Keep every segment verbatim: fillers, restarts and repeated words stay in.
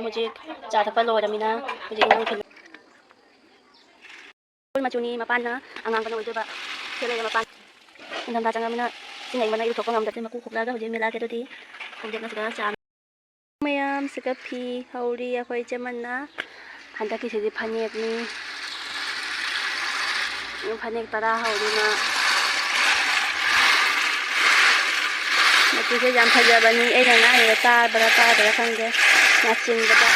ꯍꯧꯖꯤꯛ ꯆꯥ ꯊꯛꯄ ꯂꯣꯏꯔꯃꯤꯅ ꯍꯧꯖꯤꯛ ꯏꯟꯖꯥꯡ ꯊꯤꯜꯂꯤ꯫ ꯐꯨꯔꯤꯠ ꯃꯆꯨꯅꯤ, ꯃꯄꯥꯟꯅ ꯑꯉꯥꯡꯕꯅ ꯑꯣꯏꯗꯣꯏꯕ꯫ ꯁꯦꯠꯂꯛꯑꯦ ꯃꯄꯥꯟ꯫ ꯏꯪꯊꯝꯊꯥ ꯆꯪꯉꯃꯤꯅ ꯏꯁꯤꯡ ꯑꯏꯪꯕꯅ ꯏꯔꯨꯊꯣꯛꯄ ꯉꯝꯗꯕꯅꯤꯅ ꯃꯀꯨ ꯈꯣꯛꯂꯛꯑꯒ ꯍꯧꯖꯤꯛ ꯃꯦꯠꯂꯛꯑꯒꯦ꯫ ꯑꯗꯨꯗꯤ ꯈꯣꯡꯇꯦꯛꯅ ꯁꯤꯗ ꯆꯥ ꯃꯌꯥꯝꯁꯤꯒ ꯐꯤ ꯍꯧꯔꯤ ꯑꯩꯈꯣꯏ ꯏꯆꯦꯃꯟꯅ꯫ ꯍꯟꯗꯛꯀꯤꯁꯤꯗꯤ ꯐꯅꯦꯛꯅꯤ꯫ ꯐꯅꯦꯛ ꯇꯔꯥ ꯍꯧꯔꯤ ꯃꯥ꯫ ꯃꯆꯨꯁꯦ ꯌꯥꯝ ꯐꯖꯕꯅꯤ꯫ ꯑꯩꯅ ꯉꯥꯡꯉꯤꯕ ꯇꯥꯕ꯭ꯔꯥ ꯇꯥꯗ꯭ꯔꯥ ꯈꯪꯗꯦ꯫ ꯅꯥꯆꯤꯟꯕꯗ꯫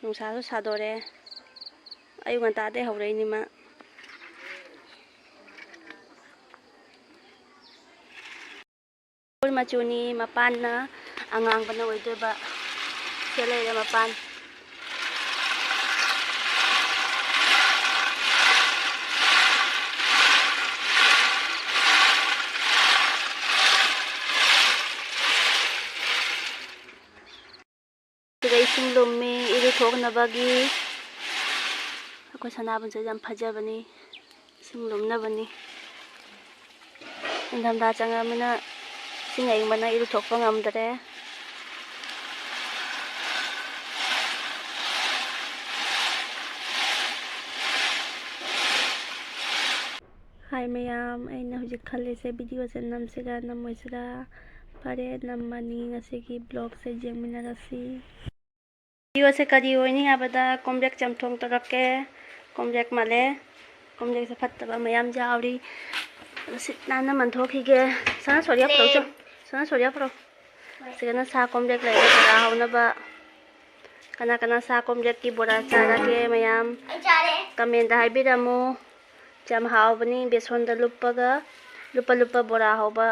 ꯅꯨꯡꯁꯥꯁꯨ ꯁꯥꯗꯣꯔꯦ꯫ ꯑꯌꯨꯛ ꯉꯟꯇꯥꯗꯩ ꯍꯧꯔꯛꯏꯅꯤ ꯃꯥ꯫ ꯐꯨꯔꯤꯠ ꯃꯆꯨꯅꯤ, ꯃꯄꯥꯟꯅ ꯑꯉꯥꯡꯕꯅ ꯑꯣꯏꯗꯣꯏꯕ꯫ ꯁꯤꯗ ꯂꯩꯔꯦ ꯃꯄꯥꯟ꯫ ꯁꯤꯗ ꯏꯁꯤꯡ ꯂꯨꯝꯃꯤ ꯏꯔꯨꯊꯣꯛꯅꯕꯒꯤ꯫ ꯑꯩꯈꯣꯏ ꯁꯅꯥꯕꯨꯟꯁꯦ ꯌꯥꯝ ꯐꯖꯕꯅꯤ, ꯏꯁꯤꯡ ꯂꯨꯝꯅꯕꯅꯤ꯫ ꯏꯪꯊꯝꯊꯥ ꯆꯪꯉꯃꯤꯅ ꯏꯁꯤꯡ ꯑꯏꯪꯕꯅ ꯏꯔꯨꯊꯣꯛꯄ ꯉꯝꯗꯔꯦ꯫ ꯍꯥꯏ ꯃꯌꯥꯝ, ꯑꯩꯅ ꯍꯧꯖꯤꯛ ꯈꯜꯂꯤꯁꯦ ꯚꯤꯗꯤꯑꯣꯁꯦ ꯅꯝꯁꯤꯔꯥ ꯅꯝꯃꯣꯏꯁꯤꯔꯥ꯫ ꯐꯔꯦ, ꯅꯝꯃꯅꯤ꯫ ꯉꯁꯤꯒꯤ ꯕ꯭ꯂꯣꯒꯁꯦ ꯌꯦꯡꯃꯤꯟꯅꯔꯁꯤ꯫ ꯚꯤꯗꯤꯑꯣꯁꯦ ꯀꯔꯤ ꯑꯣꯏꯅꯤ ꯍꯥꯏꯕꯗ ꯀꯣꯝꯕ꯭ꯔꯦꯛ ꯆꯝꯊꯣꯡ ꯇꯧꯔꯛꯀꯦ꯫ ꯀꯣꯝꯕ꯭ꯔꯦꯛ ꯃꯥꯜꯂꯦ꯫ ꯀꯣꯝꯕ꯭ꯔꯦꯛꯁꯦ ꯐꯠꯇꯕ ꯃꯌꯥꯝ ꯌꯥꯎꯔꯤ꯫ ꯑꯗꯨ ꯁꯤꯠ ꯅꯥꯟꯅ ꯃꯟꯊꯣꯛꯈꯤꯒꯦ꯫ ꯁꯅꯥ ꯁꯣꯔꯤ ꯌꯥꯎꯈ꯭ꯔꯣ ꯆꯣ꯫ ꯁꯅꯥ ꯁꯣꯔꯤ ꯌꯥꯎꯈ꯭ꯔꯣ꯫ ꯁꯤꯗꯅ ꯁꯥ ꯀꯣꯝꯕ꯭ꯔꯦꯛ ꯂꯩꯔꯦ ꯕꯣꯔꯥ ꯍꯧꯅꯕ꯫ ꯀꯅꯥ ꯀꯅꯥ ꯁꯥ ꯀꯣꯝꯕ꯭ꯔꯦꯛꯀꯤ ꯕꯣꯔꯥ ꯆꯥꯔꯒꯦ ꯃꯌꯥꯝ? ꯑꯩ ꯆꯥꯔꯦ꯫ ꯀꯃꯦꯟꯗ ꯍꯥꯏꯕꯤꯔꯝꯃꯨ꯫ ꯌꯥꯝ ꯍꯥꯎꯕꯅꯤ ꯕꯦꯁꯣꯟꯗ ꯂꯨꯞꯄꯒ ꯂꯨꯞꯄ ꯂꯨꯞꯄ ꯕꯣꯔꯥ ꯍꯧꯕ꯫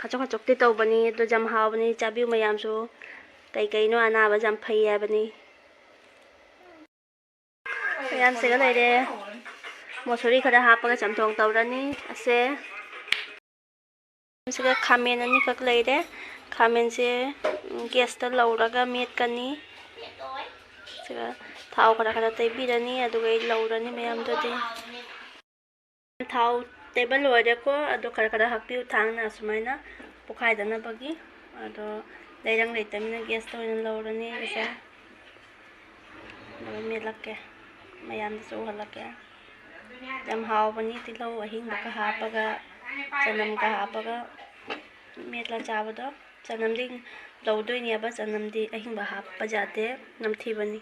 ꯈꯆꯣꯛ ꯈꯆꯣꯛꯇꯤ ꯇꯧꯕꯅꯤ ꯑꯗꯣ ꯌꯥꯝ ꯍꯥꯎꯕꯅꯤ꯫ ꯆꯥꯕꯤꯌꯨ ꯃꯌꯥꯝꯁꯨ꯫ ꯀꯩꯀꯩꯅꯣ ꯑꯅꯥꯕ ꯌꯥꯝ ꯐꯩ ꯍꯥꯏꯕꯅꯤ꯫ ꯃꯌꯥꯝꯁꯤꯒ ꯂꯩꯔꯦ꯫ ꯃꯣꯁꯣꯔꯤ ꯈꯔ ꯍꯥꯞꯄꯒ ꯆꯝꯊꯣꯡ ꯇꯧꯔꯅꯤ꯫ ꯑꯁꯦ ꯁꯤꯒ ꯈꯥꯃꯦꯟ ꯑꯅꯤꯈꯛ ꯂꯩꯔꯦ꯫ ꯈꯥꯃꯦꯟꯁꯦ, ꯎꯝ, ꯒ꯭ꯌꯥꯁꯇ ꯂꯧꯔꯒ ꯃꯦꯠꯀꯅꯤ꯫ ꯁꯤꯒ ꯊꯥꯎ ꯈꯔ ꯈꯔ ꯇꯩꯕꯤꯔꯅꯤ, ꯑꯗꯨꯒ ꯑꯩ ꯂꯧꯔꯅꯤ ꯃꯌꯥꯝꯗꯨꯗꯤ꯫ ꯊꯥꯎ ꯇꯩꯕ ꯂꯣꯏꯔꯦꯀꯣ, ꯑꯗꯣ ꯈꯔ ꯈꯔ ꯍꯥꯞꯄꯤꯌꯨ ꯊꯥꯡꯅ ꯑꯁꯨꯃꯥꯏꯅ꯫ ꯄꯣꯈꯥꯏꯗꯅꯕꯒꯤ꯫ ꯑꯗꯣ ꯂꯩꯔꯪ ꯂꯩꯇꯃꯤꯅ ꯒ꯭ꯌꯥꯁꯇ ꯑꯣꯏꯅ ꯂꯧꯔꯅꯤ ꯑꯩꯁꯦ꯫ ꯑꯗꯨꯒ ꯃꯦꯠꯂꯛꯀꯦ, ꯃꯌꯥꯝꯗꯁꯨ ꯎꯍꯜꯂꯛꯀꯦ꯫ ꯌꯥꯝ ꯍꯥꯎꯕꯅꯤ, ꯇꯤꯜꯍꯧ ꯑꯍꯤꯡꯕꯒ ꯍꯥꯞꯄꯒ, ꯆꯅꯝꯒ ꯍꯥꯞꯄꯒ ꯃꯦꯠꯂ ꯆꯥꯕꯗꯣ꯫ ꯆꯅꯝꯗꯤ ꯂꯧꯗꯣꯏꯅꯦꯕ, ꯆꯅꯝꯗꯤ ꯑꯍꯤꯡꯕ ꯍꯥꯞꯄ ꯌꯥꯗꯦ, ꯅꯝꯊꯤꯕꯅꯤ꯫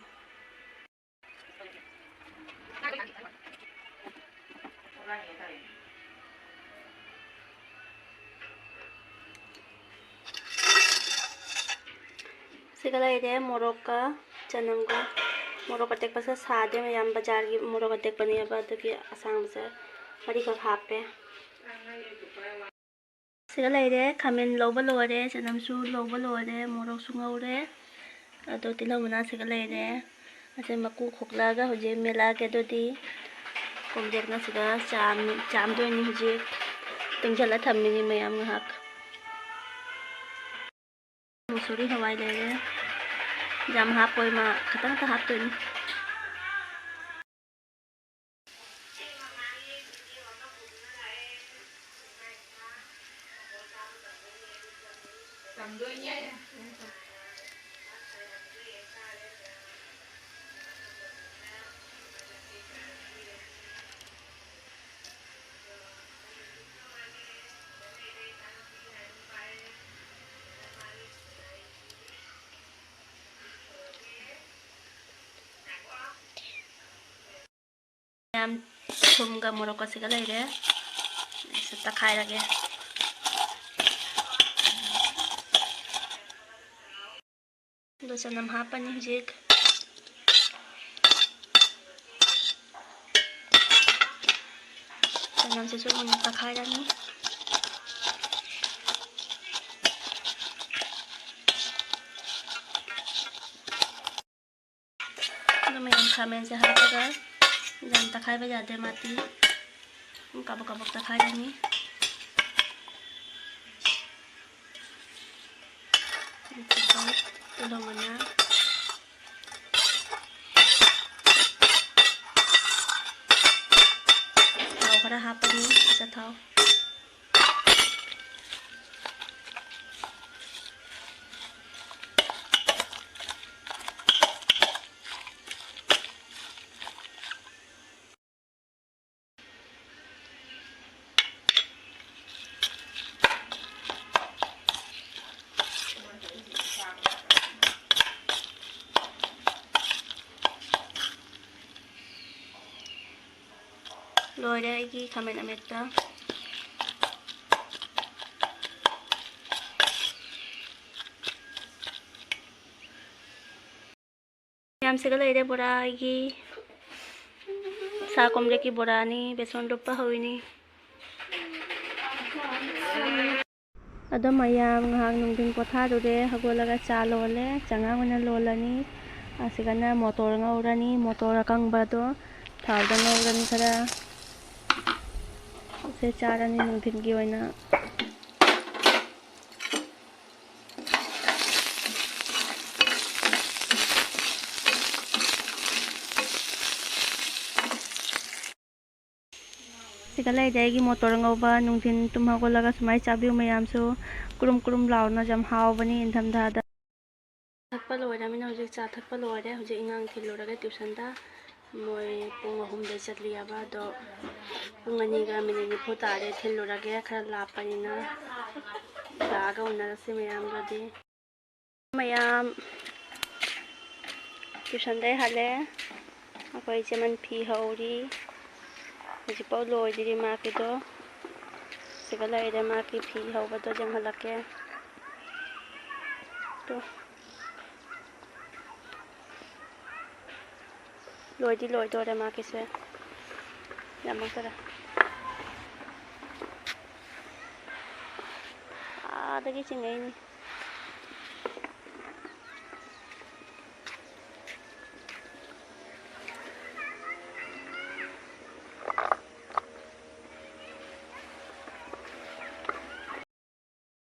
ꯁꯤꯒ ꯂꯩꯔꯦ ꯃꯣꯔꯣꯛꯀ ꯆꯅꯝꯒ꯫ ꯃꯣꯔꯣꯛ ꯑꯇꯦꯛꯄꯁꯦ ꯁꯥꯗꯦ ꯃꯌꯥꯝ, ꯕꯖꯥꯔꯒꯤ ꯃꯣꯔꯣꯛ ꯑꯇꯦꯛꯄꯅꯦꯕ, ꯑꯗꯨꯒꯤ ꯑꯁꯥꯡꯕꯁꯦ ꯃꯔꯤꯈꯛ ꯍꯥꯞꯄꯦ꯫ ꯁꯤꯒ ꯂꯩꯔꯦ, ꯈꯥꯃꯦꯟ ꯂꯧꯕ ꯂꯣꯏꯔꯦ, ꯆꯅꯝꯁꯨ ꯂꯧꯕ ꯂꯣꯏꯔꯦ, ꯃꯣꯔꯣꯛꯁꯨ ꯉꯧꯔꯦ꯫ ꯑꯗꯣ ꯇꯤꯜꯍꯧ ꯃꯅꯥꯁꯤꯒ ꯂꯩꯔꯦ꯫ ꯑꯁꯤ ꯃꯀꯨ ꯈꯣꯛꯂꯛꯑꯒ ꯍꯧꯖꯤꯛ ꯃꯦꯠꯂꯛꯑꯒꯦ꯫ ꯑꯗꯨꯗꯤ ꯀꯣꯝꯄ꯭ꯔꯦꯛꯅ ꯁꯤꯗ ꯆꯥꯝ-, ꯆꯥꯝꯗꯣꯏꯅꯤ ꯍꯧꯖꯤꯛ꯫ ꯇꯤꯡꯁꯤꯜꯂ ꯊꯝꯃꯤꯅꯤ ꯃꯌꯥꯝ ꯉꯥꯏꯍꯥꯛ꯫ ꯃꯨꯁꯨꯔꯤ ꯍꯋꯥꯏ ꯂꯩꯔꯦ꯫ ꯌꯥꯝ ꯍꯥꯞꯄꯣꯏ ꯃꯥ, ꯈꯤꯇꯪꯇ ꯍꯥꯞꯇꯣꯏꯅꯤ꯫ ꯌꯥꯝ ꯊꯨꯝꯒ ꯃꯣꯔꯣꯛꯀꯁꯤꯒ ꯂꯩꯔꯦ꯫ ꯁꯤ ꯇꯛꯈꯥꯏꯔꯒꯦ꯫ ꯑꯗꯣ ꯆꯅꯝ ꯍꯥꯞꯄꯅꯤ ꯍꯧꯖꯤꯛ꯫ ꯆꯅꯝꯁꯤꯁꯨ ꯃꯨꯟꯅ ꯇꯛꯈꯥꯏꯔꯅꯤ꯫ ꯑꯗꯨ ꯃꯌꯥꯝ ꯈꯥꯃꯦꯟꯁꯦ ꯍꯥꯞꯄꯒ ꯌꯥꯝ ꯇꯛꯈꯥꯏꯕ ꯌꯥꯗꯦ ꯃꯥꯗꯤ꯫ ꯑꯗꯨꯝ ꯀꯥꯕꯛ ꯀꯥꯕꯛ ꯇꯛꯈꯥꯏꯔꯅꯤ꯫ ꯑꯗꯨꯒ ꯇꯤꯜꯍꯧ ꯃꯅꯥ꯫ ꯊꯥꯎ ꯈꯔ ꯍꯥꯞꯄꯅꯤ, ꯑꯆꯥꯊꯥꯎ꯫ ꯂꯣꯏꯔꯦ ꯑꯩꯒꯤ ꯈꯥꯃꯦꯟ ꯑꯃꯦꯠꯄ꯫ ꯃꯌꯥꯝꯁꯤꯒ ꯂꯩꯔꯦ ꯕꯣꯔꯥ ꯑꯩꯒꯤ꯫ ꯁꯥ ꯀꯣꯝꯂꯦꯛꯀꯤ ꯕꯣꯔꯥꯅꯤ, ꯕꯦꯁꯣꯟ ꯂꯨꯞꯄ ꯍꯧꯔꯤꯅꯤ꯫ ꯑꯗꯣ ꯃꯌꯥꯝ ꯉꯥꯏꯍꯥꯛ ꯅꯨꯡꯊꯤꯟ ꯄꯣꯊꯥꯔꯨꯔꯦ, ꯍꯧꯒꯠꯂꯒ ꯆꯥ ꯂꯣꯜꯂꯦ, ꯆꯉꯥꯡ ꯑꯣꯏꯅ ꯂꯣꯜꯂꯅꯤ꯫ ꯑꯁꯤꯒꯅ ꯃꯣꯇꯣꯔ ꯉꯧꯔꯅꯤ, ꯃꯣꯇꯣꯔ ꯑꯀꯪꯕꯗꯣ ꯊꯥꯎꯗ ꯉꯧꯔꯅꯤ ꯈꯔ꯫ ꯁꯦ ꯆꯥꯔꯅꯤ ꯅꯨꯡꯊꯤꯟꯒꯤ ꯑꯣꯏꯅ꯫ ꯁꯤꯒ ꯂꯩꯔꯦ ꯑꯩꯒꯤ ꯃꯣꯇꯣꯔ ꯉꯧꯕ꯫ ꯅꯨꯡꯊꯤꯟ ꯇꯨꯝ ꯍꯧꯒꯠꯂꯒ ꯁꯨꯃꯥꯏꯅ ꯆꯥꯕꯤꯌꯨ ꯃꯌꯥꯝꯁꯨ꯫ ꯀꯨꯔꯨꯝ ꯀꯨꯔꯨꯝ ꯂꯥꯎꯅ ꯌꯥꯝ ꯍꯥꯎꯕꯅꯤ ꯏꯪꯊꯝꯊꯥꯗ꯫ ꯊꯛꯄ ꯂꯣꯏꯔꯃꯤꯅ ꯍꯧꯖꯤꯛ ꯆꯥ ꯊꯛꯄ ꯂꯣꯏꯔꯦ꯫ ꯍꯧꯖꯤꯛ ꯑꯉꯥꯡ ꯊꯤꯜꯂꯨꯔꯒꯦ ꯇ꯭ꯌꯨꯁꯟꯗ꯫ ꯃꯣꯏ ꯄꯨꯡ ꯑꯍꯨꯝꯗꯩ ꯆꯠꯂꯤꯑꯕ, ꯑꯗꯣ ꯄꯨꯡ ꯑꯅꯤꯒ ꯃꯤꯅꯤꯠ ꯅꯤꯐꯨ ꯇꯥꯔꯦ꯫ ꯊꯤꯜꯂꯨꯔꯒꯦ, ꯈꯔ ꯂꯥꯞꯄꯅꯤꯅ꯫ ꯂꯥꯛꯑꯒ ꯎꯅꯔꯁꯤ ꯃꯌꯥꯝꯒꯗꯤ꯫ ꯃꯌꯥꯝ ꯇ꯭ꯌꯨꯁꯟꯗꯩ ꯍꯜꯂꯦ꯫ ꯑꯩꯈꯣꯏ ꯏꯆꯦꯃꯟ ꯐꯤ ꯍꯧꯔꯤ꯫ ꯍꯧꯖꯤꯛꯐꯥꯎ ꯂꯣꯏꯗ꯭ꯔꯤ ꯃꯥꯒꯤꯗꯣ꯫ ꯁꯤꯒ ꯂꯩꯔꯦ ꯃꯥꯒꯤ ꯐꯤ ꯍꯧꯕꯗꯣ, ꯌꯦꯡꯍꯜꯂꯛꯀꯦ꯫ ꯇꯣ꯫ ꯂꯣꯏꯗꯤ ꯂꯣꯏꯗꯣꯔꯦ ꯃꯥꯒꯤꯁꯦ꯫ ꯌꯥꯝꯃꯛꯇꯔꯦ꯫ ꯑꯥꯗꯒꯤ ꯆꯤꯡꯉꯛꯏꯅꯤ꯫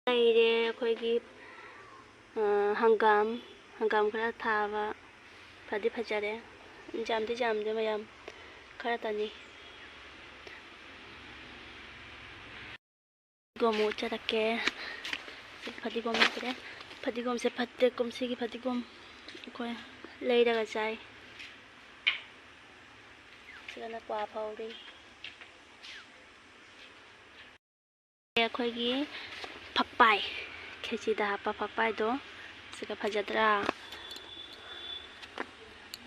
ꯂꯩꯔꯦ ꯑꯩꯈꯣꯏꯒꯤ, ꯑ, ꯍꯪꯒꯥꯝ, ꯍꯪꯒꯥꯝ ꯈꯔ ꯊꯥꯕ꯫ ꯐꯗꯤ ꯐꯖꯔꯦ꯫ ꯌꯥꯝꯗꯤ ꯌꯥꯝꯗꯦ ꯃꯌꯥꯝ, ꯈꯔꯇꯅꯤ꯫ ꯐꯗꯤꯒꯣꯝ ꯑꯃꯨꯛ ꯎꯠꯆꯔꯛꯀꯦ꯫ ꯐꯗꯤꯒꯣꯝ ꯅꯠꯇ꯭ꯔꯦ꯫ ꯐꯗꯤꯒꯣꯝꯁꯦ ꯐꯠꯇꯦ ꯀꯨꯝꯁꯤꯒꯤ ꯐꯗꯤꯒꯣꯝ꯫ ꯑꯩꯈꯣꯏ ꯂꯩꯔꯒ ꯆꯥꯏ꯫ ꯁꯤꯗꯅ ꯀ꯭ꯋꯥ ꯐꯧꯔꯤ꯫ ꯑꯩꯈꯣꯏꯒꯤ ꯐꯛꯄꯥꯏ, ꯈꯦꯆꯤꯗ ꯍꯥꯞꯄ ꯐꯛꯄꯥꯏꯗꯣ꯫ ꯁꯤꯒ ꯐꯖꯗ꯭ꯔꯥ?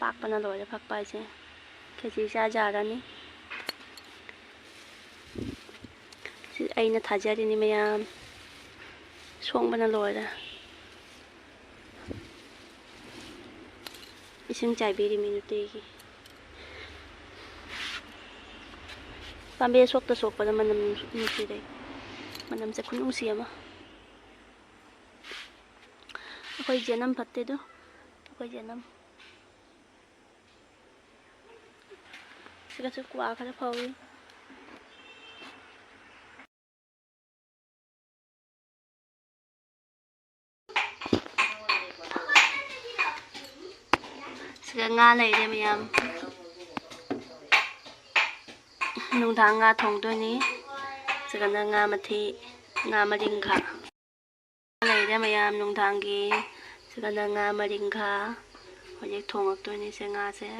ꯄꯥꯛꯄꯅ ꯂꯣꯏꯔꯦ ꯐꯛꯄꯥꯏꯁꯦ꯫ ꯈꯦꯆꯤ ꯆꯥ ꯌꯥꯔꯅꯤ꯫ ꯑꯩꯅ ꯊꯥꯖꯔꯤꯅꯤ ꯃꯌꯥꯝ꯫ ꯁꯣꯡꯕꯅ ꯂꯣꯏꯔꯦ꯫ ꯏꯁꯤꯡ ꯆꯥꯏꯕꯤꯔꯤꯃꯤ ꯅꯨꯡꯇꯤꯒꯤ꯫ ꯄꯥꯝꯕꯤ ꯑꯁꯣꯛꯇ ꯁꯣꯛꯄꯗ ꯃꯅꯝ ꯅꯨꯡꯁꯤꯔꯦ꯫ ꯃꯅꯝꯁꯦ ꯈꯨꯅꯨꯡꯁꯤ ꯑꯃ꯫ ꯑꯩꯈꯣꯏ ꯖꯦꯅꯝ ꯐꯠꯇꯦꯗꯣ꯫ ꯑꯩꯈꯣꯏ ꯖꯦꯅꯝ꯫ ꯁꯤꯒꯁꯨ ꯀ꯭ꯋꯥ ꯈꯔ ꯐꯧꯏ꯫ ꯁꯤꯗ ꯉꯥ ꯂꯩꯔꯦ ꯃꯌꯥꯝ꯫ ꯅꯨꯡꯗꯥꯡ ꯉꯥ ꯊꯣꯡꯗꯣꯏꯅꯤ꯫ ꯁꯤꯗꯅ ꯉꯥ ꯃꯊꯤ, ꯉꯥ ꯃꯔꯤꯡꯈꯥ꯫ ꯂꯩꯔꯦ ꯃꯌꯥꯝ ꯅꯨꯡꯗꯥꯡꯒꯤ꯫ ꯁꯤꯗꯅ ꯉꯥ ꯃꯔꯤꯡꯈꯥ꯫ ꯍꯧꯖꯤꯛ ꯊꯣꯡꯉꯛꯇꯣꯏꯅꯤ ꯁꯦ ꯉꯥꯁꯦ꯫